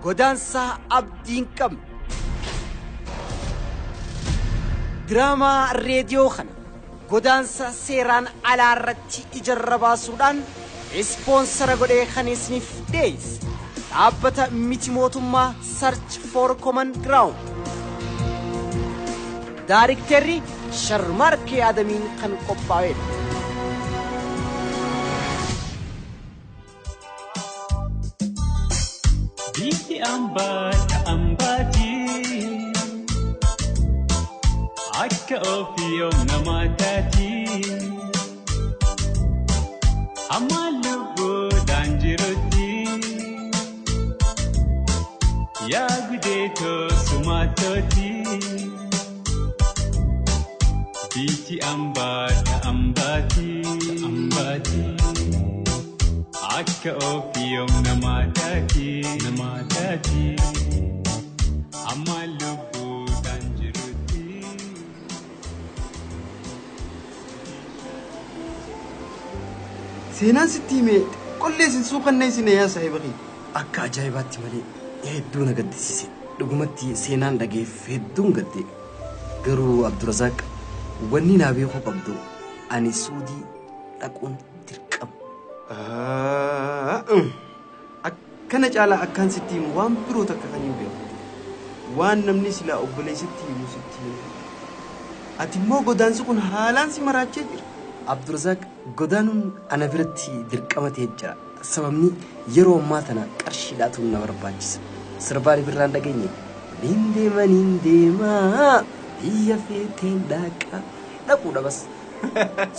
Godaansa abdii hin qabne. Diraamaa reediyoo kana godaansa seeraan alaa irratti ijarra baasuudhaan ispoonsara godhee kan isiniif dhiyeesse dhaabbata miti mootummaa Search for Common Ground. Daarikterri Sharmaarkee Adamiin kan qophaa'edha. Biyyi ambaa ambaati akka ofii yoom namaa taati. Amma lubbuudhaan jirutti yaa gudeetoo sumaatooti. Biyyi ambaa ambaati ambaati. Akka ofii yoom namaa taati namaa taati. Amma lubbuudhaan jirutti. Seenaan sitti hime qollee sin suuqannee isin yaa saahiba kiyya. Akka ajaa'ibaatti malee hedduu na gaddisiise. Dhugumatti seenaan dhageef hedduun gadde. Garuu Abdurazaaq, wanni naa beekuu qabdu ani Suudii dhaquun dirqama. Akkana caalaa akkaan sitti himu waan biroo takka kan hin beeku. Waan namni silaa obboleessitti himu sitti himu. Ati immoo godaansi kun haalaan si maraachee jira. Abdurazaaq, godaanuun ana biratti dirqama ta'ee jira. Sababni yeroo ammaa tana qarshiidhaatu na barbaachisa. Sirbaan birraan dhageenye. Niin deema, niin deema, biyya feeteen dhaqa. Dhaquudha bas.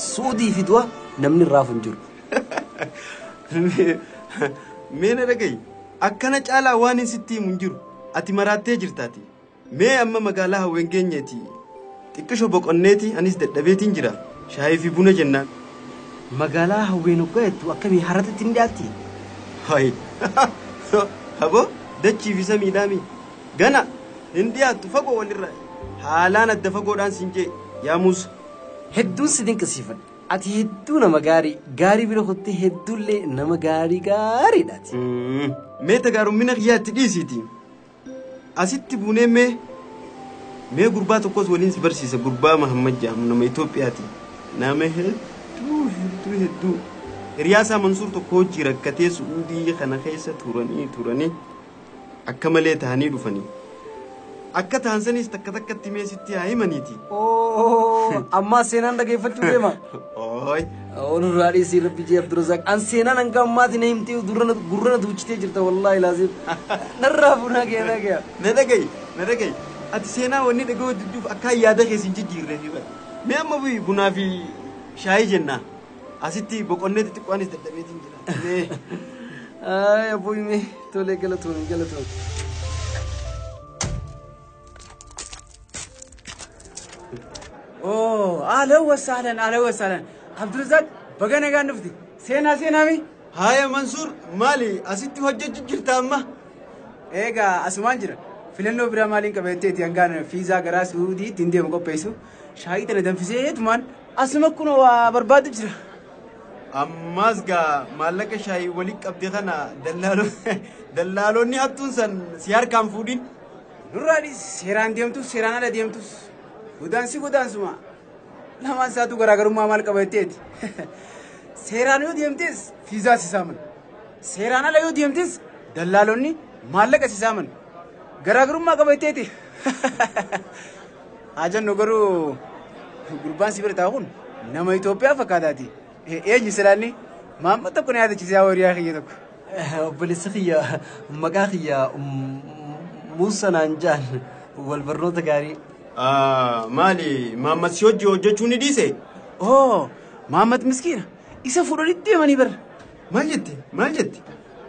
Suudii fi du'a namni irraa hin jiru. Mee na dhagayi. Akkana caalaa waan hin sitti himu hin jiru. Ati maraattee jirtaati. Mee amma magaalaa hawween geenyeeti. Xiqqisho boqonneeti, anis dadhabeetiin jira. Shaayii fi buna jennaan. Magaalaa hawween hoggaa jettu akkamii, haratatti hin dhiyaatti? Hayi. Haboo, dachii fi samiidhaami. Gana hin dhiyaattu, fagoo walirraa. Haalaan adda fagoodhaan siin jee yaa Muusa. Hedduun si dinqisiifadha. Ati hedduu nama gaarii gaarii bira kottee hedduullee nama gaarii gaariidhaati. Mee tagaarummina kiyyaatti dhiisiiti. Asitti buunee mee gurbaa tokkos waliin si barsiisa, gurbaa Mahammad jedhamu, nama Itoophiyaati. Nama hedduu hedduu hedduu. Hiriyaasaa Mansuur tokko hojii rakkatee Su'uudii kana keessa turanii turanii akka malee ta'anii dhufanii. Akka ta'an sanis takka takkatti mee sitti haa himaniiti. Ammaa seenaan dhageeffachuu deema. Ooy. Onurraa dhiisii, rabbi jee Abdurazaaq. An seenaan hanga ammaati na himtee gurrana duuchitee jirta, wallaahi laazim. Narraa fuunaa gaya naa gaya. Na dhagayi, na dhagayi. Ati seenaa wanni dhaga'uu didduuf akka yaada keessa hin jijjiirre fi bara. Mee amma bu'i, bunaa fi shaayii jenna. Asitti boqonnee xixiqqoonis dadhabeetiin jira. Mee. Ay, abbooyi, mee tolee, galatoomii, galatoomii. Oh, ahlan wa sahlan, ahlan wa sahlan. Abdulrazak, baga nagaan dhufte. Seenaa seenaami. Haaya Mansuur, maali asitti hojjechuu jirta amma? Egaa asumaan jira. Filannoo biraa maaliin qabatteeti hangaan fiizaa garaa Suudii ittiin deemu qopheessu. Shaayii tana danfiseetumaan asuma kun waa barbaadu jira. Ammaas gaa maallaqa shaayii walitti qabde kana dallaalonni hattuun san si harkaan fuudhin. Nurraa seeraan deemtus seeraan ala deemtus godaansi godaansuma. Lamaan isaatu garaagarummaa maal qabatteeti? Seeraan yoo deemtes fiizaa si saaman. Seeraan ala yoo deemtes dallaalonni maallaqa si saaman. Garaagarummaa qabatteeti. Haa jennu garuu gurbaan si bira taa'u kun nama Itoophiyaa fakkaataati. Eenyu silaanni? Maamma tokko na yaadachiise yaa horiyaa kiyya tokko. Obboleessa kiyya, maqaa kiyya Muusa naan jaan, wal barnoota gaarii. Maali, Maammat si hojii hojjechuu ni dhiise? Oo, Maammat miskiina. Isa fuudhanii deemanii bara. Maal jette? Maal jette?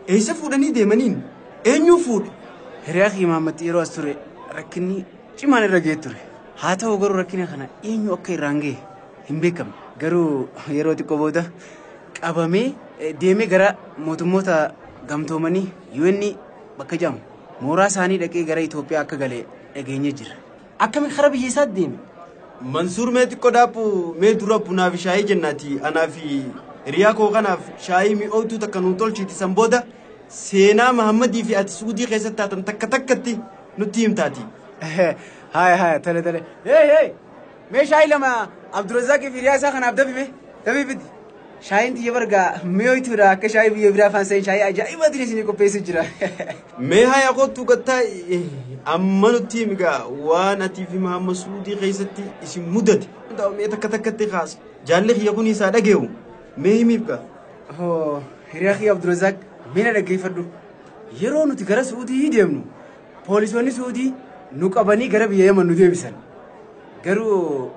Eessa fuudhanii deemaniin? Eenyuu fuudhe? Hiriyaa kiyya Maammat yeroo as ture rakkinni cimaan irra ga'ee ture. Haa ta'u garuu rakkina kana eenyu akka irraan ga'e hin beekamne. Garuu yeroo xiqqoo booda qabamee deemee gara mootummoota gamtoomanii UN bakka jedhamu mooraa isaanii dhaqee gara Itoophiyaa akka gale dhageenye jira. Akkamiin kara biyya isaatti deeme? Mansuur, mee xiqqoo daaphu, mee dura bunaa fi shaayii jennaati. Anaa fi hiriyaa koo kanaaf shaayii mi'ootuu takka nuu tolchiiti, san booda Seenaa Mahammadii fi ati Suudii keessatti taatan takka takkatti nutti himtaati. Haya haya tole tole. Hey hey mee shaayii lama Abdurrazaaqii fi hiriyaa isaa kanaaf dafime dafii fidi. Shaayiin tiyya bargaa mi'ooytuudha akka shaayii biyya biraa afaan seen shaayii ajaa'ibaatiin isinii qopheessu jira. Mee haya kottu gattaa amma nutti himi gaa waan atii fi Mahammad Suudii keessatti isin mudate. Mee takka takkatti kaasa. Jaalli kiyya kun isaa dhageewu. Mee himiif gaa. Hoo hiriyaa kiyya Abdurrazaaq mee na dhaggeeffadhu. Yeroo nuti gara Suudii deemnu poolisoonni Suudii nu qabanii gara biyya Yaman nu deebisan. Garuu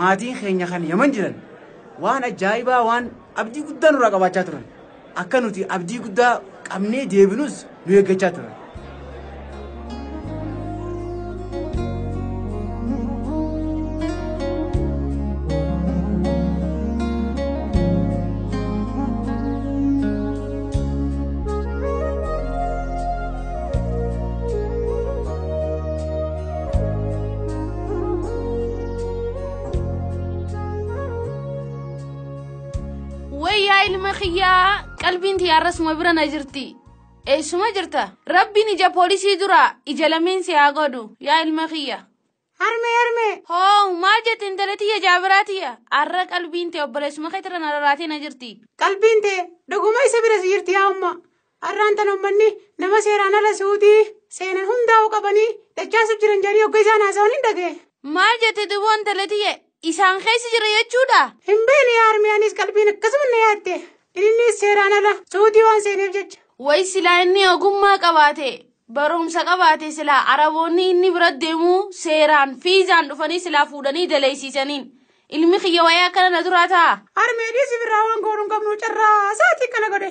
maatiin keenya kan Yaman jiran waan ajaa'ibaa waan abdii guddaa nurraa qabaachaa turan. Akka nuti abdii guddaa qabnee deebinus nu eeggachaa turan. Wayyaa ilma kiyyaa qalbiin tiyyaarrasuma bira na jirti. Eessuma jirta? Rabbiin ija poolisii dura ija lameen si haa godhu yaa ilma kiyya. Harmee harmee. Hoo maal jette intala tiyya jaabiraa tiyya? Arra qalbiin tee obboleessuma kee tira na raraatee na jirti. Qalbiin tee dhuguma isa bira si jirti yaa umma. Arraan tan ummanni nama seeraan ala Suudii seenan hundaa'uu qabanii dachaasuuf jiran jedhanii hogga isaan haasa'uun hin dhagee. Maal jette duboo intala tiyya? Isaan keessa jira jechuudha. Hin beekne yaa harmee anis qalbiin akkasuma na yaatte. Innis seeraan ala Suudii waan seeneef jecha. Way silaa inni ogummaa qabaate barumsa qabaate silaa araboonni inni bira deemuu seeraan fiizaan dhufanii silaa fuudhanii daleessiisaniin. Ilmi kiyya wayii akkana na duraa ta'a. Harmee dhiisi birraa waan goonuu hin qabnu carraa isaatii kana godhe.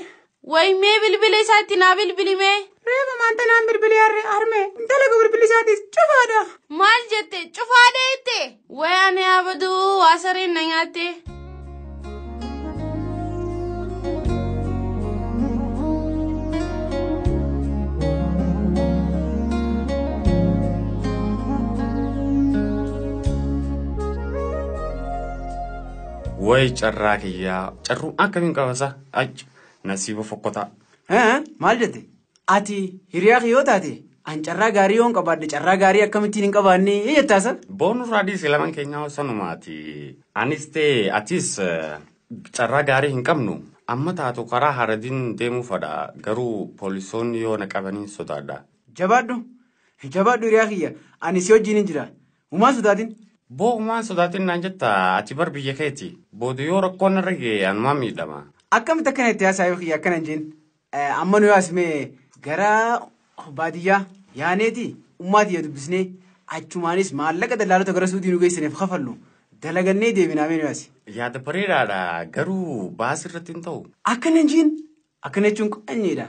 Way mee bilbila isaatti naa bilbilimee. Reefa maanta naan bilbilee harree harmee intala bilbilli isaatis cufaadha. Maal jette cufaadha jette. Way ani abaduu waa sareen na nyaatte. Way carraa kiyyaa carruun akkamiin qabasa achi nasiiba fokkotaa. Maal jette? Ati hiriyaa kee yoo taate an carraa gaarii yoon qabaadhe carraa gaarii akkamittiin hin qabaanne jettaasa? Boonurraa dhiisi lamaan keenyaa sanumaati. Anis ta'e atis carraa gaarii hin qabnu. Amma taatu karaa haradiin deemuu fadha. Garuu poolisoonni yoo na qabaniin sodaadha. Jabaadhu. Jabaadhu hiriyaa kiyya. Ani si wajjin hin jira. Humaan sodaatin. Boo humaan sodaatin naan jetta ati bar biyya keeti. Booda yoo rakkoon irra ga'e anumaa miidhama. Akkamitti akkana itti haasa'aa yoo kiyya akkana hin jeen. Amma nu yaasime gara baadiyyaa yaaneeti ummaatiyya dubbisnee achumaanis maallaqa dallaalota gara suutii nu geessaniif kafallu dalagannee deebinaa mee nu yaasi. Yaada bareedaadha garuu baasii irratti hin ta'u. Akkana hin jeen akkana jechuun qanyeedha.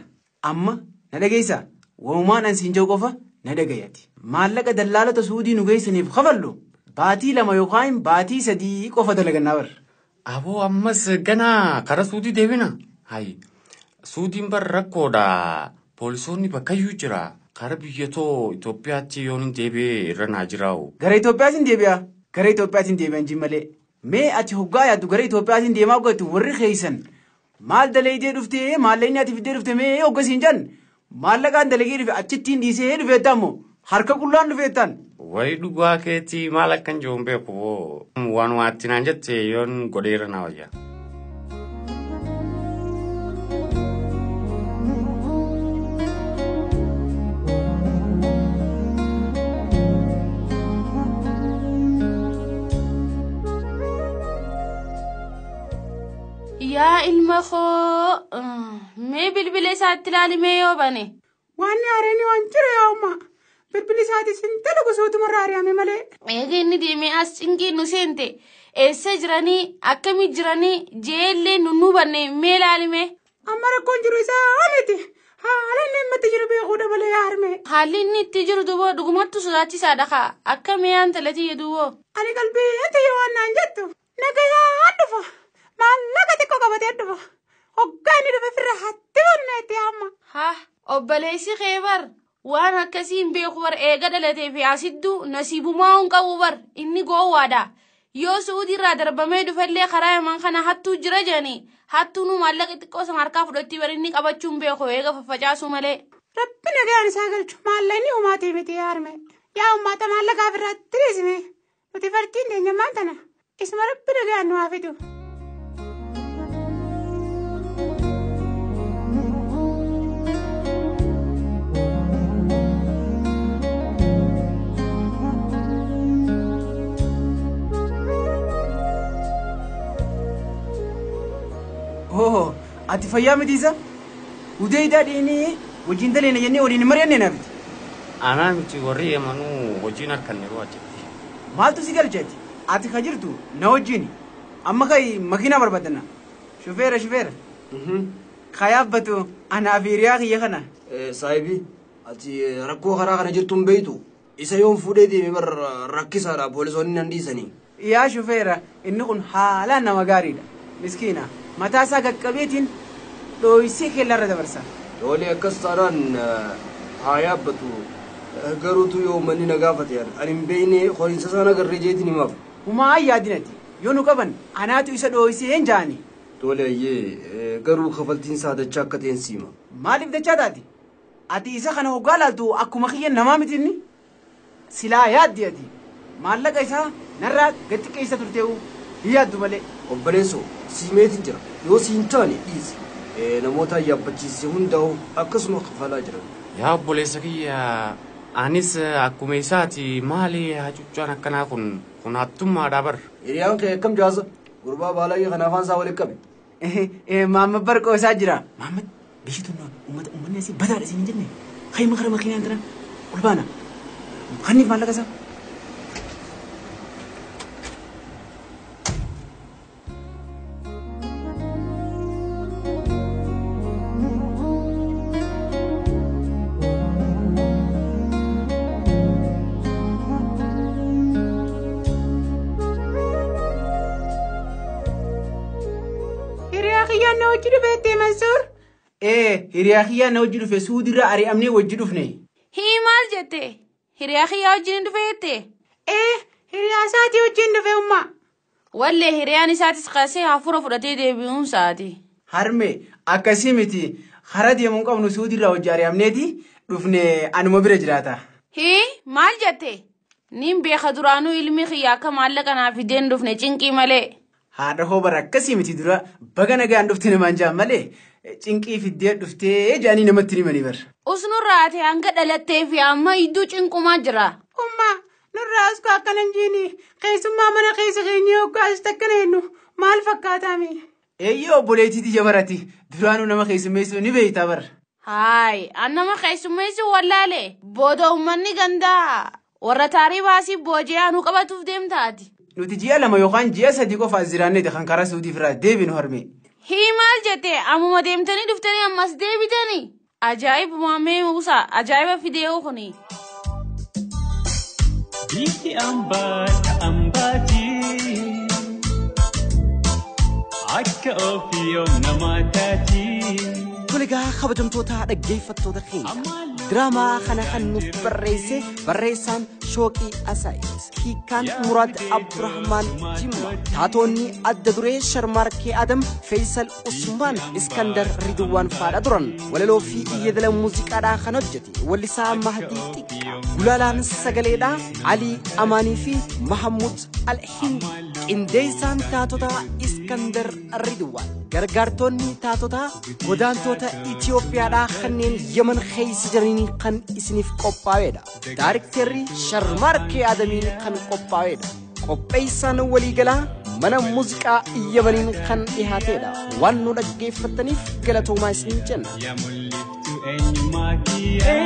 Amma na dhageessaa walumaan an siin jiru qofa na dhagayati. Maallaqa dallaalota suudii nu geessaniif kafallu baatii 2 yookaan baatii 3 qofa dalagannaa bar. Aboo ammas ganaa karaa suudii deebina. Hayi suudiin bar rakkoodha. Poolisoonni bakkayyuu jira. Karaa biyyatoo Itoophiyaatti yoon hin deebi'e irra naa jiraa'u. Gara Itoophiyaatiin deebi'a. Gara Itoophiyaatiin deebi'an jin malee. Mee ati hoggaa yaaddu gara Itoophiyaatiin deemaa hoggattu warri keeysan maal dalaydee dhuftee maallaqni ati fiddee dhufte mee hoggasiin jan maallaqaan dalagee dhufe achittiin dhiisee dhufeettaan moo harka qullaan dhufeettaan. Wayi dhugaa keetii maal akkan jiru hin beeku boo. Waan waatti naan jette yoon godheera naa wayya. Yaa ilma koo mee bilbila isaatti ilaalimee yoo bane. Waan haareen waan jiru yaa umma. Bilbilli isaatis hin dalagu suutumarraa ari'ame malee. Eega inni deemee as cinqiin nu seente eessa jiranii akkamii jiranii jeellee nu nu banne mee ilaalime. Amma rakkoon jiru isaa miti. Haala inni itti jiru beekuudha malee yaa harmee. Haalli inni itti jiru duboo dhugumattu sodaachisaadha kaa akka mi'aan talatiyya duboo. Ani qalbii ati yoo waan naan jettu nagayaa dhufa. Maallaqa xiqqoo qabatee dhufa. Hoggaa inni dhufe firra hatti bunneetti amma. Haa obboleessi kee bar waan akkasii hin beeku bar eega dhalatee fi asidduu nasiibumaa hin qabu bar inni gowwaadha. Yoo Suudii irraa darbamee dhufellee karaa Yaman kana hattuu jira jedhanii hattuun maallaqa xiqqoo sana harkaa fudhatti bari inni qabachuun beeku eega faffacaasuu malee. Rabbi nagaan isaa galchu maallaqni humaatii miti yaa harme. Yaa uummata maallaqaaf irratti dhiisne nuti fartiin teenyammaan tana isuma rabbi nagaan nu haa fidu. Hoo, ati fayyaa miti isa? Udeedaa dhiinii wajjin daleena jennee waliin hin mari'anne naafiti. Anaa miti warri Yamanuu hojiin harkanne roo achitti. Maaltu si galcheeti? Ati ka jirtu na wajjini. Amma kai makiinaa barbaadanna. Shufeera shufeera. Ka yaabbatu anaa fi hiriyaa kiyya kana. Saahibii ati rakkoo karaa kana jirtu hin beektu. Isa yoon fuudhee deeme bar rakkisaadha poolisoonni nan dhiisanii. Yaa shufeera inni kun haalaan nama gaariidha. Miskiina mataa isaa qaqqabeetiin dhooysee keellarra dabarsa. Tole akkas taanaan haa yaabbatu. Garuutu yoo manni na gaafate ani hin beekne horiinsa isaan agarree jeetiin himaaf. Humaa yaadinati yoo nu qaban anaatu isa dhooysee hin jaani. Tole ayyee garuu kafaltiin isaa dachaa akka ta'een siima. Maaliif dachaa taati? Ati isa kana hoggaa laaltu akkuma kiyya namaa miti inni. Silaa yaaddi ati. Maallaqa isaa narraa gad xiqqeessa turteewu hin yaaddu malee. Obboleessoo siimeetiin jira yoo siin taane dhiisi. Namoota yaabbachiise hundaa'u akkasuma kafalaa jiran. Yaa obboleessa kiyya anis akkuma isaati maali hacuuccaan akkanaa kun kun hattummaadha bar. Hiriyaan kee akkam jaasa? Gurbaa baalayyee kana afaan isaa walitti qabe. Maamma barqoo isaa jira. Maamma biyyi tun uummata uummanni asii badaadha siin hin jenne. Hayma kara makiinaan tanan ol baana. Kanniif maallaqa isaa. Hiriyaa kiyyaan na wajji dhufeettee Mansuur. Hiriyaa kiyyaa na wajji dhufe suudirraa ari'amnee wajji dhufne. Hii maal jette? Hiriyaa kiyyaa wajjin dhufe jette? Hiriyaa isaatii wajjin dhufe umma. Wallee hiriyaan isaatis kaasee hafuura fudhatee deebi'uun isaati. Harme akkasii miti hara deemuu qabnu suudirraa wajji ari'amneeti dhufne anuma bira jiraata. Hii maal jette? Niin beeka duraanuu ilmi kiyya akka maallaqa naaf fideen dhufne cinqii malee. Haadha koo bara akkasii miti dura baga nagaan dhufte namaan jaan malee cinqii fiddee dhuftee jaanii namatti himanii bara. Usnurraa ati hanga dhalattee fi amma iddoo cinqumaa jira. Umma nurraa asku akkana hin jiini keessummaa mana keessa keenyee hoggaa asitti akkana jennu maal fakkaataami? Eeyyee obboleettiitii jabarati duraanuu nama keessummeessuu ni beektaa bara. Haay an nama keessummeessuu wallaale booda uummanni gandaa warra taarii baasii booji'aa nu qabatuuf deemtaati. Nuti ji'a 2 yookaan ji'a 3 qofa as jiraanneeti kan karaa Suudiif irraa deebinu harme. Hii maal jette ammuma deemtanii dhuftanii ammas deebitanii? Ajaa'ibumaa mee Muusaa ajaa'iba fidee'uu kuni. Biitti ambaadha ambaati. Akka ofii yoom namaa taati. Tole egaa kabajamtoota dhaggeeffattoota keenya diraamaa kana kan nuuf barreesse barreessaan Shooqii Asaayit hiikkaan Muraad Abdurrahmaan Jimma taatonni adda duree Sharmaarkee Adam Feysal Usmaan Iskandar Ridwaan faadha turan walaloo fi yeedala muuziqaadhaa kan hojjete wallisaa Mahdii Xiqqaa gulaalaan sagaleedhaa Alii Amaanii fi Mahammud Alhind qindeessaan taatota Iskandar Ridwaan gargaartonni taatota godaantota Itoophiyaadhaa kanneen Yemen keessa jiraniin kan isiniif qophaa'edha. Daarikteerri Sharmaarkee Adamiin kan qophaa'edha. Qopheessaan waliigalaa mana muuziqaa Yemeniin kan dhiyaatedha. Waan nu dhaggeeffattaniif galatoomaa isin jenna. Yaa mul'iftu eenyummaa kiyya.